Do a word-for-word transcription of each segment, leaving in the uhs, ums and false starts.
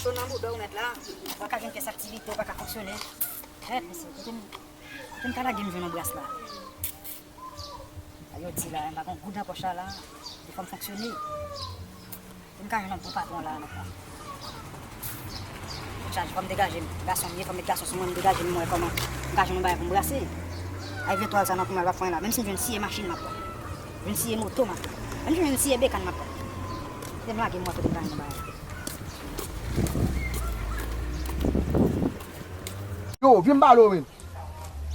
Cho nan bouda w mèt la. Ou pa ka jwenn kès aktivite, ou pa ka fonksyone. Kèt, mesye, kote m, kote m ka lage m jwenn yon bras la? Sa yo di la, m pa gen goud nan pòch la la. Fò m fonksyone. Pou m ka jwenn yon bon patwon la, non. Chaj, fò m degaje m. Gason m ye, fò m met gason sou mwen, m degaje m, m wè kòman m ka jwenn yon bagay pou m brase. Ay vye twal sa nan pou mwen, l pa fè anyen la. Menm si m jwenn siye machin, m ap pran. Jwenn siye moto, m ap pran. Menm si jwenn siye bekàn, m ap pran. Kite m lage m wè kote m ka jwenn yon bagay. Yo, vin m pale w, men.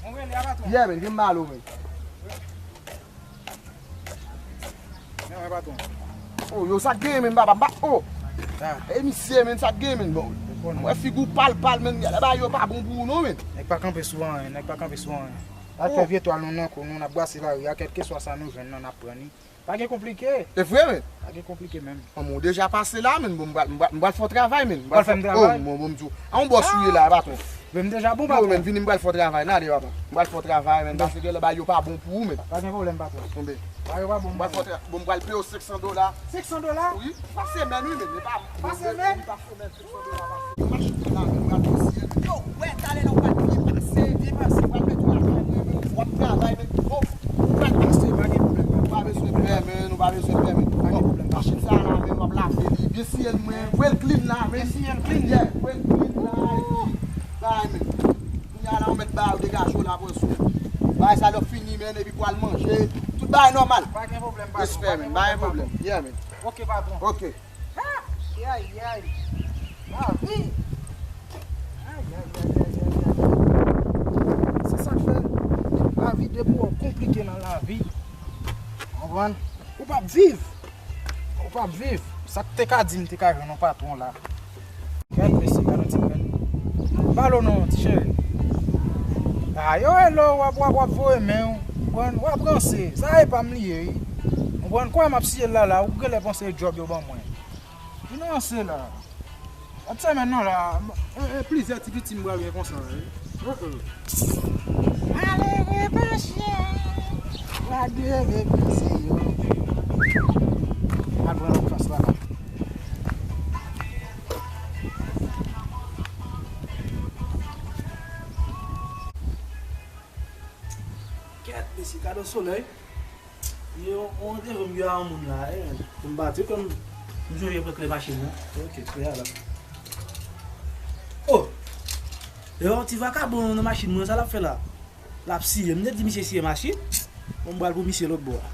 Mwen rele a patwon. Yeah, men, vin m pale w, men. Men, men, patwon. Oh, yo, sa k genyen, men, papa, m pa, oh. E misye, men, sa k genyen, men, bon. Mwen figi w pal, pal, men, gade bagay yo pa bon pou ou, non, men. Nèg pa kanpe sou anyen, nèg pa kanpe sou anyen. N ap fè vye twal nou nan kou nou, n ap brase lari a, kèlkeswa sa nou jwenn nan, n ap pran li. Pa gen konplike. E vre, men. Pa gen konplike menm. Bon, mwen deja pase la, men. Bon, m pral, m pral, m pral fè w travay, men. M pral fè w travay? Oh, bon, bon, m di w. A yon bòs ou ye la, patwon. Men m deja bon, patwon. Yo, men, vini, m pral fè w travay. N ale, papa. M pral fè w travay, men. Paske gen lè bagay yo pa bon pou ou, men. Pa gen pwoblèm, patwon. Tonbe. Bagay yo pa bon, m pral fè w tra-, bon, m pral peye w senk san dola. Senk san dola? Wi, pa semèn, wi, men. Pa semèn? Wi, pa semèn. Machin la, men, pral dosye. Yo, wè, talè la, ou pa t byen pase. Byen pase. Pral met ou la, men, men, w ap travay, men. Oh, ou pral pase, pa gen pwoblèm. Ou pa bezwen pè, men, ou pa bezwen pè, men. Pa gen pwoblèm. Machin sa la, men, w ap lave li. Byen siye l, men. Voye l clean la, men. Byen siye l clean. Yeah, voye l clean la, epi, bay, men. Kounye a la, ou mèt ba yo degaje w la, pran sou. Bay sa lè w fini, men, epi pou al manje. Tout bagay nòmal. Pa gen pwoblèm, patwon. Respè, men. Pa gen pwoblèm. Yeah, men. Ok, patwon. Ok. Ay, ay, ay. Lavi. Ay, ay, ay, ay, ay, ay. Se sa k fè lavi depi w konplike nan lavi. Konprann? Ou p ap viv. Ou p ap viv. Sa k te ka di m te ka jwenn yon patwon la. Kèt mesye, gade yon ti grenn. Pale w non, ti cheri. A, yo rele w, w ap, w ap, w ap voye men w. Konprann? W ap ranse. Sa e pa m li ye, wi. Konprann? Kwè m ap siye l la, la, ou genlè panse e djòb yo ban mwen. Vin ranse la. Ap semèn nan la, e, e, plizyè ti piti m pral gen konsa, wi. Uh, uh. Malere pa chè, lage refize yo. Al pran lòt fas la. Kèt, mesye, gade yon solèy. Yo, on te vin yo a yon moun la, eh, pou m pati, kòm m sonje pran kle machin nan. Ok, kle a la. Oh! Yo, ti vakabon nan machin mwen, sa l ap fè la? L ap siye. M te di misye siye machin. Bon, m pral pou misye lòt bò a.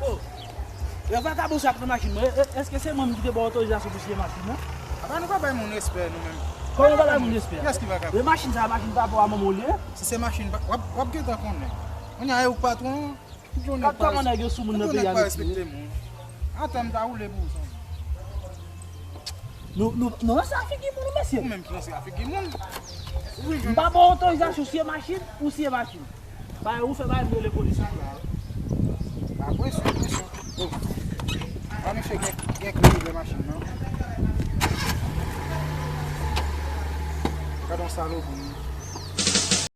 Oh, e vakabon sa k nan machin mwen, e, e, èske se mwen menm ki te ba w otorizasyon pou siye machin nan? Apa nou pa bay moun respè nou menm? Kòman nou pa bay moun respè? Kiyès ki vakabon? E machin sa, machin papa w a manman w li ye? Si se machin pa, w ap, w ap gentan konnen. Kounye a, e ou k patwon an. Gad kòman nèg yo sou moun nan peyi a, mesye. Respekte moun. Atann, m ta woule pou ou, sanble. Nou, nou, nou ranse a figi moun, mesye. Ou menm ki ranse a figi moun. Ou vin jwenn. M pa ba w otorizasyon siye machin, ou siye machin. Bagay ou fè bagay m rele polis la. Pa presyon, presyon. Oh. Pa misye gen, gen kle ouvè machin nan. Gad yon salopri.